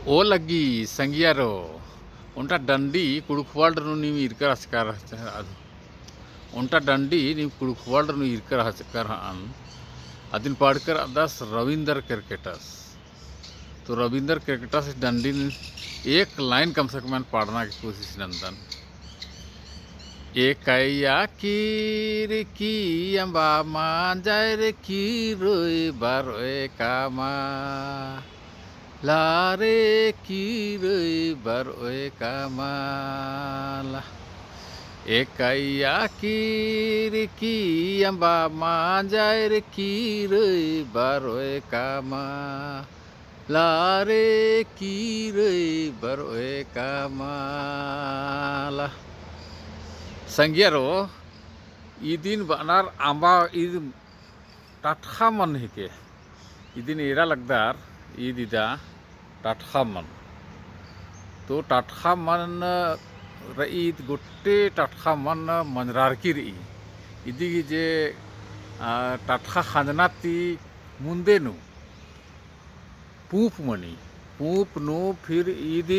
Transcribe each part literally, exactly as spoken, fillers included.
ओ लग्गी संगियारो, ओन्टा डंडी कुँड़ुख़ World नू नीम ईरकर रहचकर, ओन्टा डंडी नीम कुँड़ुख़ World नू ईरकर रहचकर हन। अदिन पाड़कर अदस रविंदर केरकेट्टस। तो रविंदर केरकेट्टस डंडीन एक line कम से कम पाड़ना की कोशिश नन्दन। एकैया किरकी अम्बा मांजर किरोय बरोय कामा। लारे किरोय बरोय कामाला। एकैया किरकी अम्बा मांजर किरोय बरोय कामा। लारे किरोय बरोय कामाला। संगियारो, इदिन बअनर अम्बा ईद टटख़ा मन हिके। इदिन एरा लगदर ईद इदा टटख़ा मन। तो टटख़ा मन रई ईद गोट्टे टटख़ा मन मंजरारकी रई। इदी जे, आ, टटख़ा ख़ंजना ती मुन्दे नू पूँप मनी। पूँप नू फिर ईद,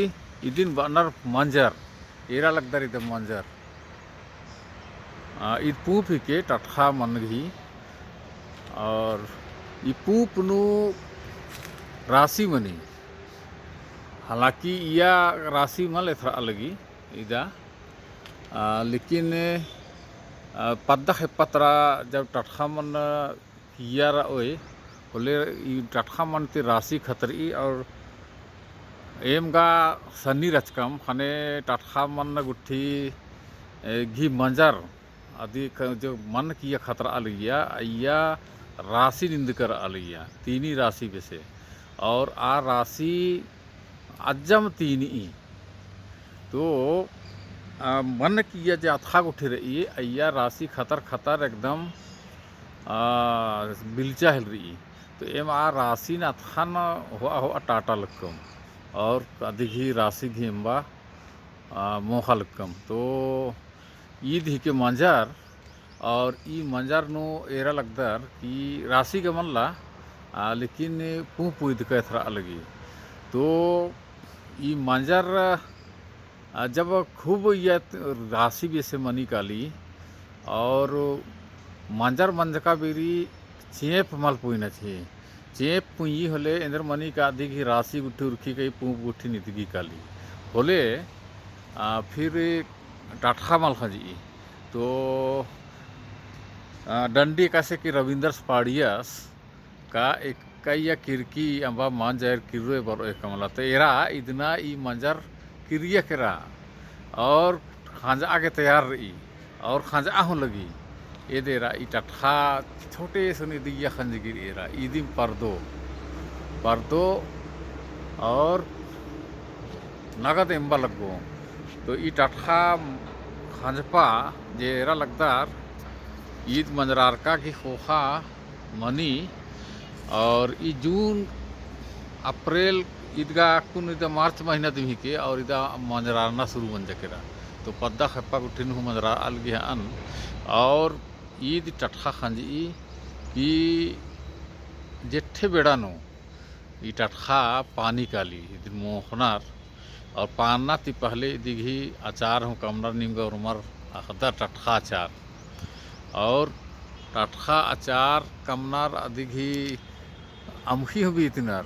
इदिन बअनर मंजर। एरा लगदर इदा मंजर। आ, ईद पूँप हिके टटख़ा मन गही। और ई पूँप नू रासी मनी। हालांकि इया रासी मल एथरआ लगी इदा। आ, लेकिन, आ, पद्दा खेप्पा तरा जब टटख़ा मन किया रओय, होले ई टटख़ा मन ती रासी खतरई और एम गा सन्नी रहचकम, ख़ने टटख़ा मन गुट्ठी, ए, गही मंजर, अदी क-, जो मन किया खतरआ लगिया, अइय्या रासी निंदकर रआ लगिया, तीनी रासी बेसे। और आ रासी अज्जम तीनी। तो, आ, मन किया जे अतख़ा गुट्ठी रई, अइय्या रासी खतर खतर एकदम, आ, बिलचा हेलरई। तो एम आ रासीन अतख़न होआ होआ टाटा लक्कम। और अदी गही रासी गही एम्बा, आ, मोख़ा लक्कम। तो ईद हिके मंजर, और ई मंजर नू एरा लगदर कि रासी गा मल्ला, आ, लेकिन पूँप ईद गा एथरआ लगी। तो ई मंजर, आ, जब खूब इया रासी बेसे मनी काली, और मंजर मंजका बेरी चेंप मल पुइना चाही। चेंप पुइई होले एन्देर मनी का अदी गही रासी गुट्ठी उरखी कई पूँप गुट्ठी निदगी काली। होले, आ, फिर टटख़ा मल ख़ंजई। तो, आ, डंडी एकासे कि रविंदरस पाड़ियस का एकैया किरकी अम्बा मांजर किरोय बरोय कामाला। तो एरा इदना ई मंजर किरिया केरा और ख़ंजआ गे तैयार रई और ख़ंजआ हूँ लगी। एदेरा ई टटख़ा छोटे से निदिया ख़ंजगी रई एरा। ईदिम परदो, परदो और नगद एम्बा लग्गो। तो ई टटख़ा ख़ंजपा जे एरा लगदर ईद मंजरारका गही ख़ोख़ा मनी। और ई जून, अप्रैल, ईद गा अक्कुन इदा मार्च महीना दिम हिके और इदा मंजरारना शुरू मंजा केरा। तो पद्दा खेप्पा गुट्ठिन हूँ मंजरारआ लगी हअन। और ईद टटख़ा ख़ंजई कि जेठे बेड़ा नू ई टटख़ा पानी काली, इदिन मोख़नर। और पानना ती पहले इदी गही अचार हूँ कमनर, नीम गा उर्मर अख़दर टटख़ा अचार। और टटख़ा अचार कमनर अदी गही अमख़ी हूँ बीतनर,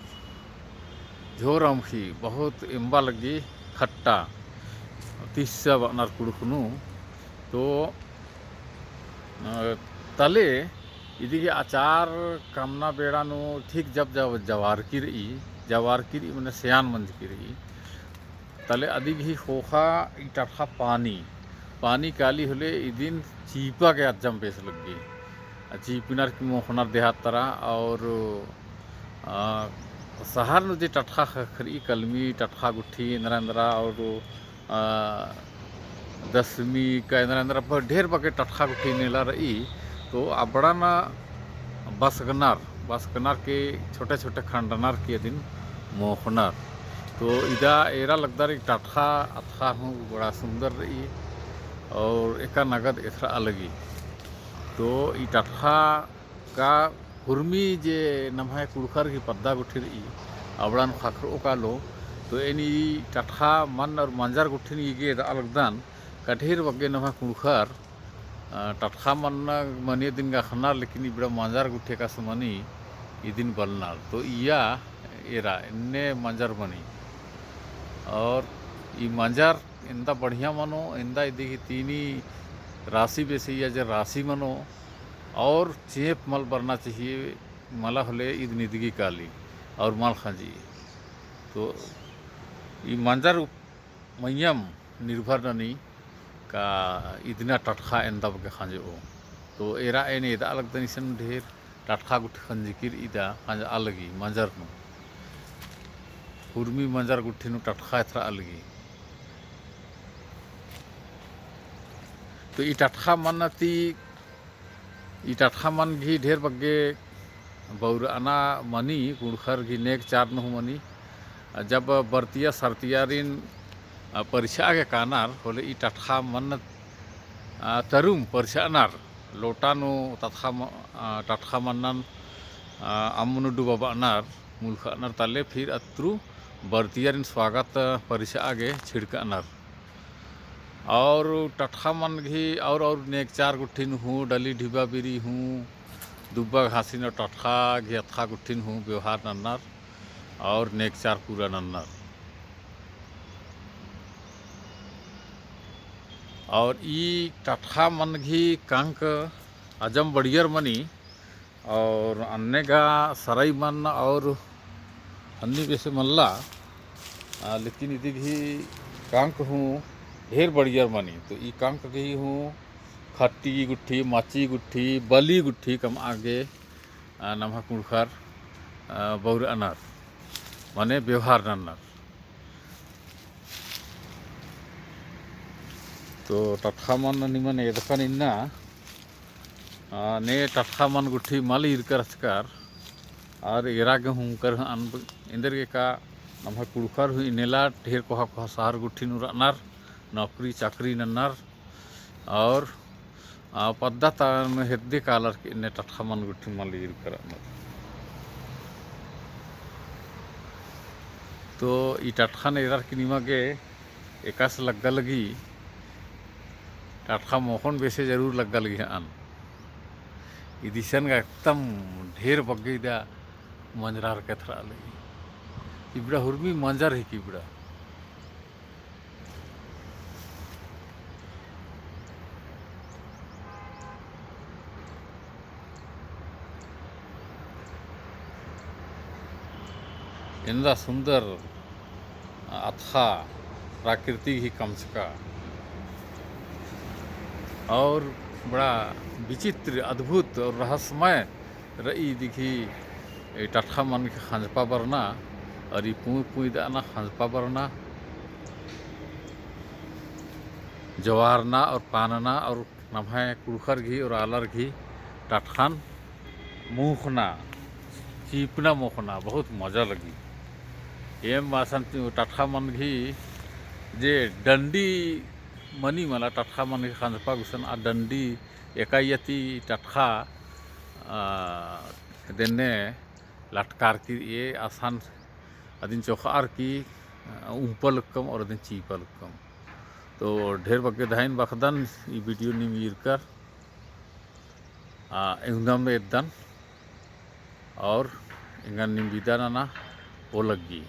झोर अमख़ी, बहुत एम्बा लग्गी खट्टा, तिस्सा बअनर कुँड़ुख़ नू। तो, अ, तले इदी गही अचार कमना बेड़ा नू ठीक जब, जब जवारकी रई, जवारकी रई मने सेयान मंजकी रई। तले अदी गही ख़ोख़ा ई टटख़ा पानी, पानी काली होले इदिन चीपा गे अज्जम बेस लग्गी। आ चीपिनर की मोख़नर देहात तरा और, आ, शहर नू जे टटख़ा ख़क्खरई कलमी टटख़ा गुट्ठी एन्दरा एन्दरा और, आ, दसमी का एन्दरा एन्दरा ढेर बग्गे टटख़ा गुट्ठी नेला रई। तो अबड़न बसगनर, बसगनर के छोटे छोटे खंडनर के अदिन मोख़नर। तो इदा एरा लगदर ई टटख़ा अतख़ा हूँ बड़ा सुंदर रई और एका नगद एथरआ लगी। तो ई टटख़ा का हुरमी जे नम्है कुँड़ुख़र गही पद्दा गुट्ठी रई, अबड़न ख़क्खरओ कालो, तो एन ई टटख़ा मन और मंजर गुट्ठिन इगे एदआ लगदन का ढेर बग्गे नम्है कुँड़ुख़र, अ, टटख़ा मन मनी दिम गा ख़न्नर, लेकिन इबड़ा मंजर गुट्ठी एकासे मनी इदिन बलनर। तो इया एरा एन्ने मंजर मनी। और ई मंजर एन्दा बढ़िया मनो, एन्दा इदी गही तीनी रासी बेसे इया जे रासी मनो, और चेंप मल बरना चाहिए, मला होले इद निदगी काली और मल ख़ंजी। तो ई मंजर उप-, मइय्याँ निर्भर ननी का इदना टटख़ा एन्दा बग्गे ख़ंजओ। तो एरा एन एदआ लगदन इसन ढेर टटख़ा गुट्ठी ख़ंजकी रई इदा ख़ंजआ लगी मंजर नू। हुरमी मंजर गुट्ठी नू टटख़ा एथरआ लगी। तो ई टटख़ा मन ती ई टटख़ा मन गही ढेर बग्गे बउरअना मनी, कुँड़ुख़र गही नेग चार नू हूँ मनी। जब बरतिया सरतियारिन, अ, परिछआ गे कानर, होले ई टटख़ा मन, अ, तरुम परिछअनर, लोटा नू तटख़ा म-, अ, टटख़ा मनन, अ, अम्म नू डुबाबअनर, मुलख़अनर तले फिर अत्रु बरतियारिन स्वागत परिछआ गे छिड़कअनर। और टटख़ा मन गही और, और नेगचार गुट्ठिन हूँ, डली ढिबा बिरी हूँ, दुब्बा घासिन और टटख़ा गही अतख़ा गुट्ठिन हूँ बेवहार नन्नर और नेगचार पूरा नन्नर। और ई टटख़ा मन गही कंक अजम बढ़ियर मनी, और अन्ने गा सरई मन और हन्नी बेसे मल्ला, आ, लेकिन इदी गही कंक हूँ ढेर बढ़ियर मनी। तो ई कंक गही हूँ खट्टी गुट्ठी, माची गुट्ठी, बली गुट्ठी कमआ गे, आ, नम्है कुँड़ुख़र, आ, बउरअनर, मने बेवहार नन्नर। तो टटख़ा मन निमन एदकन इन्ना, आ, ने टटख़ा मन गुट्ठी मल ईरकर रहचकर, और एरा गे हूँ उंकर हूँ अन-, एन्देरगे का नम्है कुँड़ुख़र हूँ इन्नेला ढेर कोहा कोहा शहर गुट्ठी नू रअनर, नौकरी चाकरी नन्नर, और, आ, पद्दा तान हेद्दे कालर की एन्ने टटख़ा मन गुट्ठी मल ईरकर रअनर। तो ई टटख़न एरर की निमा गे एकासे लग्गा लगी, टटख़ा मोख़न बेसे जरूर लग्गा लगी हअन। इदिसन गा एकदम ढेर बग्गे इदा मंजरार केथरा लगी। इबड़ा हुरमी मंजर ही की इबड़ा। एन्दा सुन्दर अतख़ा प्राकृतिक ही कमचका और बड़ा विचित्र, अद्भुत और रहस्यमय रई दिखी। ए टटख़ा मन के खंजपा बरना और ई पुंई पुंई दअना खंजपा बरना, जवारना और पानना और नम्है कुँड़ुख़र गही और आलर गही टटख़न मुख़ना, चीपना मोख़ना बहुत मजा लगी। एम असन टटख़ा मन गही जे डंडी मनी मला टटख़ा मन गही खंजपा गुसन आ डंडी एका इय्या ती टटख़ा, आ, देन्ने लटकार की ए असन अदिन चोख़अर की, आ, उम्पा लक्कम और अदिन चीपा लक्कम। तो ढेर बग्गे धाइन बखदन ई video नीम ईरकर, आ, एवंदम एद्दन और एंगन नीम बिदा नना ओ लग्गी।